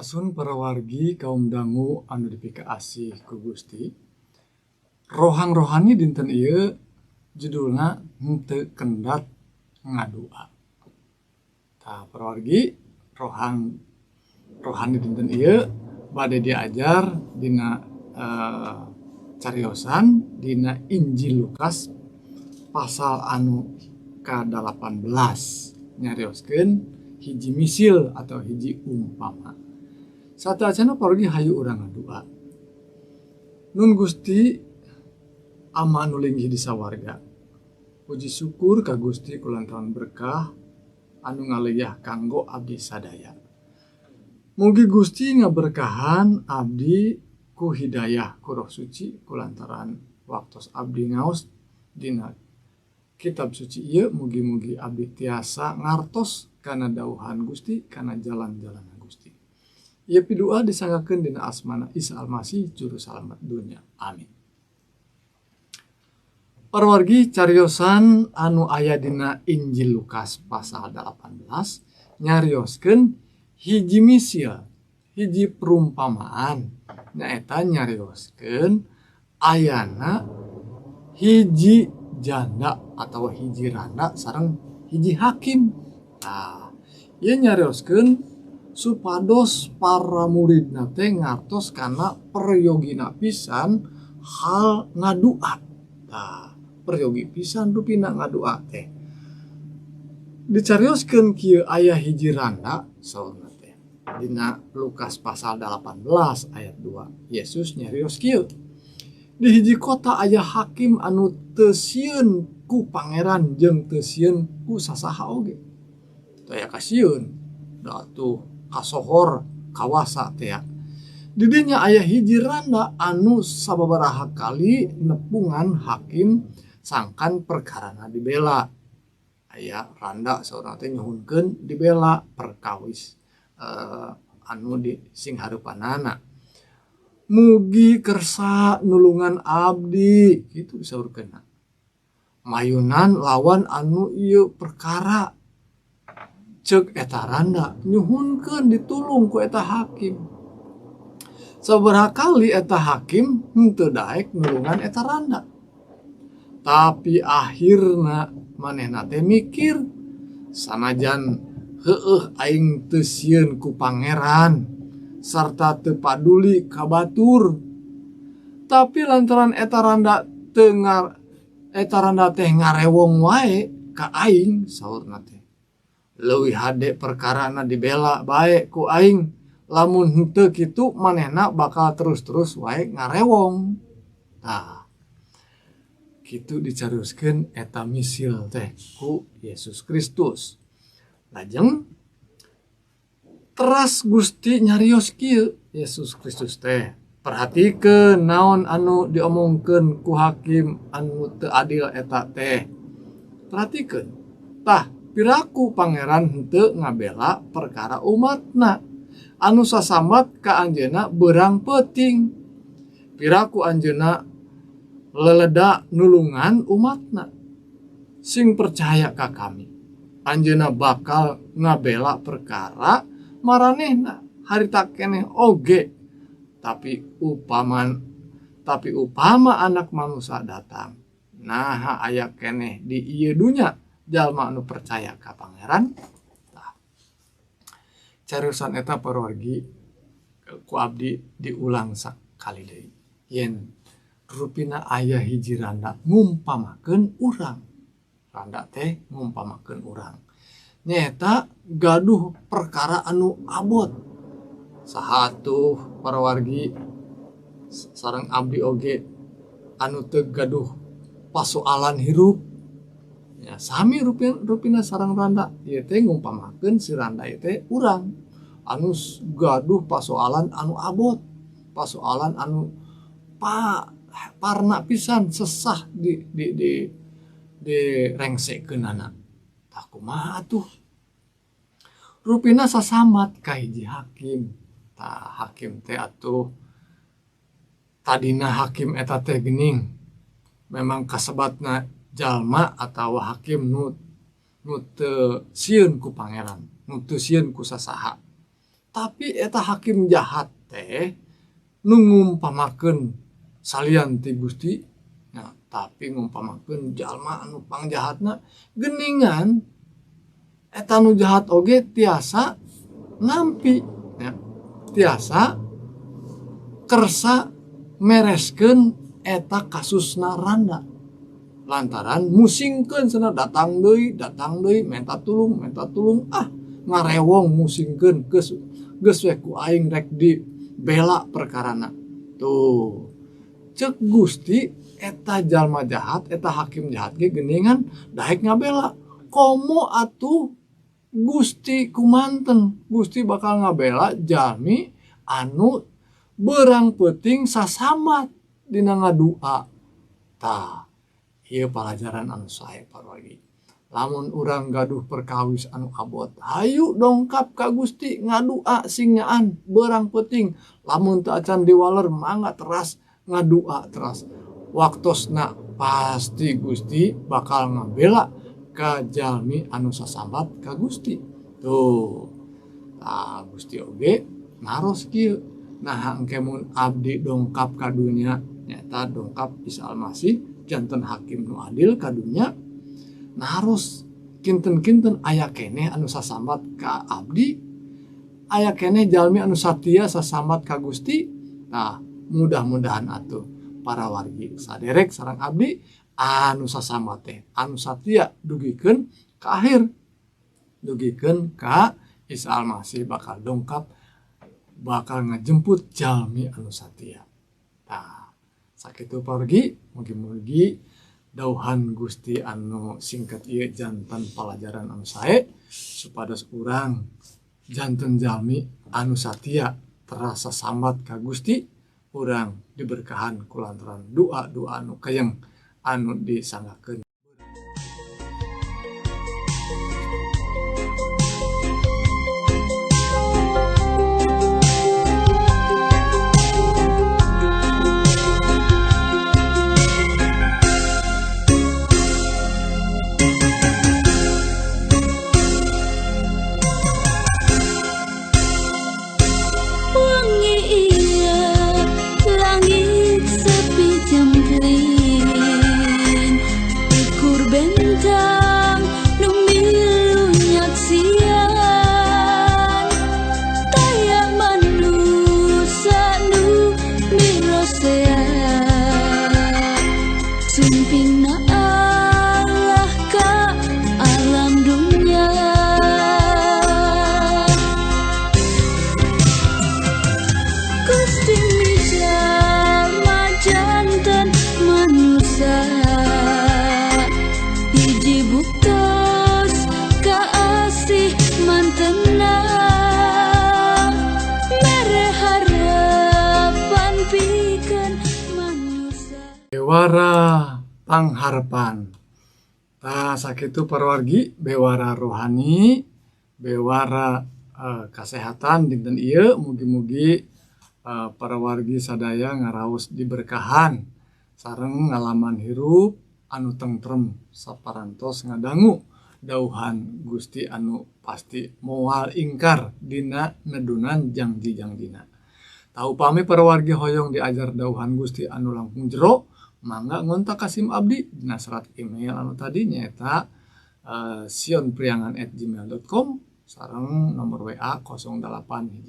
Sampurasun parawargi kaum dangu anu dipikaasih ku Gusti. Rohang rohani dinten ieu judulna Henteu Kendat Ngadua. Tah parawargi rohang rohani dinten ieu bade diajar dina cariosan dina Injil Lukas pasal anu ka-18 nyarioskeun hiji misil atau hiji umpama. Sateuacanna parawargi hayu urang ngadua. Nun Gusti Ama anu linggih di sawarga. Puji syukur ka Gusti kulantaran berkah anu ngaleuyeah kanggo abdi sadaya. Mugi Gusti ngaberkahan abdi ku hidayah ku Roh Suci kulantaran waktos abdi ngaos dina kitab suci ieu mugi-mugi abdi tiasa ngartos kana dawuhan Gusti kana jalan-jalan Gusti. Ieu pidua disanggakeun dina asmana Isa Almasih juru salamet dunya. Amin. Parawargi cariosan anu aya dina Injil Lukas pasal 18 nyarioskeun hiji misil, hiji perumpamaan nyaeta nyarioskeun ayana hiji janda atau hiji randa sareng hiji hakim. Tah, ieu nyarioskeun supados para muridna teh ngartos kana peryogina pisan hal ngadua. Tah, peryogi pisan rupina ngadua teh. Dicarioskeun kieu aya hiji randa saurna teh. Dina Lukas pasal 18 ayat 2. Yesus nyarios kieu. Di hiji kota aya hakim anu teu sieun ku pangeran jeung teu sieun ku sasaha oge. Teu aya kasieun, da atuh kasohor kawasa teh. Di dinya aya hiji randa anu sababaraha kali nepungan hakim sangkan perkarana dibela. Aya randa saurna teh nyuhunkeun dibela perkawis anu di sing hareupanana. Mugi kersa nulungan abdi kitu disaurkeunna. Mayunan lawan anu ieu perkara. Ceuk eta randa nyuhunkeun ditulung ku eta hakim. Sababaraha kali eta hakim henteu daek nulungan eta randa. Tapi akhirna manehna teh mikir sanajan heueuh aing teu sieun ku pangeran sarta teu paduli ka batur. Tapi lantaran eta randa teu eta randa teh ngarewong wae ka aing saurna teh. Leuwih hade perkarana dibela bae ku aing lamun henteu kitu manehna bakal terus-terus wae ngarewong. Tah, kitu dicarioskeun eta misil teh ku Yesus Kristus. Lajeng teras Gusti nyarios kieu Yesus Kristus teh. Perhatikeun naon anu diomongkeun ku hakim anu teu adil eta teh. Perhatikeun. Tah, piraku pangeran henteu ngabela perkara umatna anu sasambat ka anjeunna beurang peuting. Piraku anjeunna leleda nulungan umatna. Sing percaya ka kami, anjeunna bakal ngabela perkara maranehna harita keneh oge. Tapi upama anak manusia datang, naha aya keneh di ieu dunya jalma anu percaya ka pangeran. Tah, cariosan eta parawargi ku abdi diulang sakali deui. Yen rupina aya hiji randa ngumpamakeun urang. Randa teh ngumpamakeun urang. Nyaeta gaduh perkara anu abot. Saha atuh parawargi sareng abdi oge anu teu gaduh pasoalan hirup. Ya, sami rupina sareng randa. Ieu teh ngumpamakeun si randa ieu teh urang anu gaduh pasoalan anu abot, pasoalan anu parna pisan sesah di rengsekeunana. Tah kumaha atuh? Rupina sasambat ka hiji hakim. Tah hakim teh atuh tadina hakim eta teh geuning memang kasebatna jalma atawa hakim nu teu sieun ku pangeran, nu teu sieun ku sasaha. Tapi eta hakim jahat teh nu ngumpamakeun salian ti Gusti, nah, tapi ngumpamakeun jalma anu pangjahatna geuningan eta nu jahat oge tiasa nampi, ya, tiasa kersa mereskeun eta kasusna randa. Lantaran musingkeun cenah datang deui minta tulung ah ngarewong musingkeun geus geus we ku aing rek dibela perkarana. Tuh cek Gusti eta jalma jahat eta hakim jahat ge geuningan daek ngabela. Komo atuh Gusti kumanten, Gusti bakal ngabela jalmi anu beurang peuting sasambat dina ngadua. Tah ieu palajaran anu sae parwargi. Lamun urang gaduh perkawis anu abot, hayu dongkap ka Gusti ngadua sing nyaan beurang peuting. Lamun teu acan diwaler mangga teras ngadua teras. Waktosna pasti Gusti bakal ngabela ka jalmi anu sasambat ka Gusti. Tuh. Tah Gusti oge naros kieu. Nah engke mun abdi dongkap ka dunya nyaeta dongkap Isa Almasih janten hakim nu adil ka dunya, naros kinten-kinten aya keneh anu sasambat ka abdi, aya keneh jalmi anu satia sasambat ka Gusti. Nah mudah-mudahan atuh para wargi saderek sareng abdi anu sasambat teh anu satia dugikeun ka akhir, dugikeun ka Isa Almasih bakal dongkap, bakal ngajemput jalmi anu satia. Tah sakitu pargi, mugi-mugi dauhan Gusti anu singkat ieu janten palajaran anu sae supados urang janten jalmi anu satia terasa sambat ka Gusti, urang diberkahan kulantaran doa-doa anu kayeng anu disanggakeun. Bewara pangharpan. Tah sakitu parwargi bewara rohani, bewara kasehatan dinten ieu mugi-mugi para wargi sadaya ngaraos diberkahan sareng ngalaman hirup anu tentrem saparantos ngadangu dauhan Gusti anu pasti moal ingkar dina nedunan jangji-jangjina. Tah upami para wargi hoyong diajar dauhan Gusti anu langkung jero, mangga ngontak ka sim abdi dina serat email anu tadi nyaeta sionpriangan@gmail.com sareng nomor WA 08 1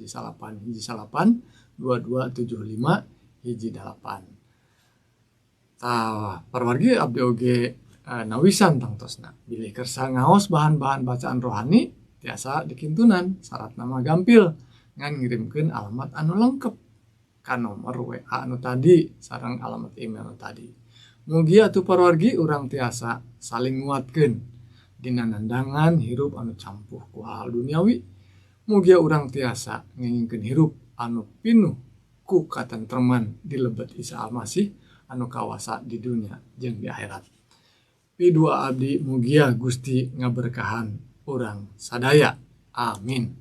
9 1 9 2275 18. Tah parwargi abdi oge nawisan tangtosna bilih kersa ngaos bahan-bahan bacaan rohani tiasa dikintunan syarat nama gampil ngan ngirimkeun alamat anu lengkap ka nomor WA anu tadi sareng alamat email anu tadi. Mugi atuh parwargi urang tiasa saling nguatkeun dina nandangan hirup anu campuh ku hal duniawi. Mugia urang tiasa ngengingkeun hirup anu pinuh ku katentreman di lebet Isa Almasih anu kawasa di dunia jeung di akhirat. Pidua abdi mugia Gusti ngaberkahan urang sadaya. Amin.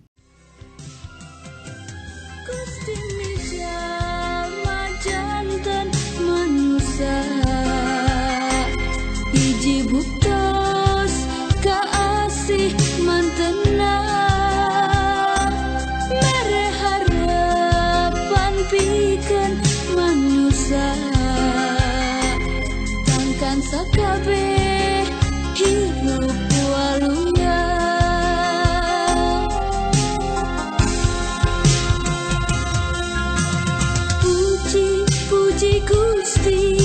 Gusti mijalma janten manusia, hiji buktos kaasih mantena mere Pikeun manusia, tangkan sakabeh hirup waluya. Puji puji Gusti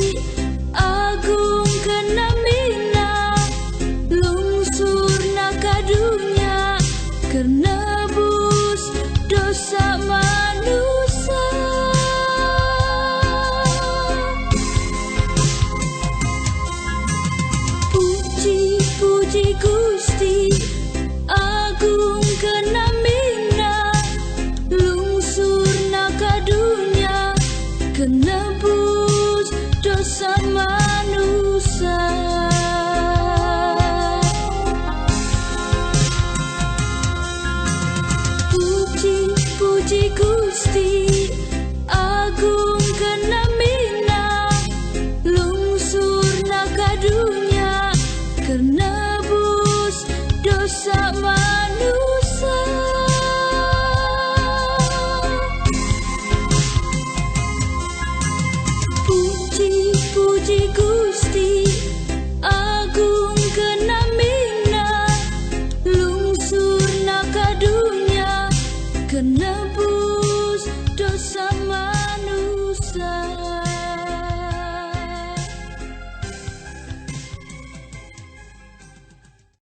agung kenamina, lungsurna ka dunya keur nebus dosa manusia. Puji puji Gusti agung kenamina, lungsurna ka dunya keur nebus dosa manusia.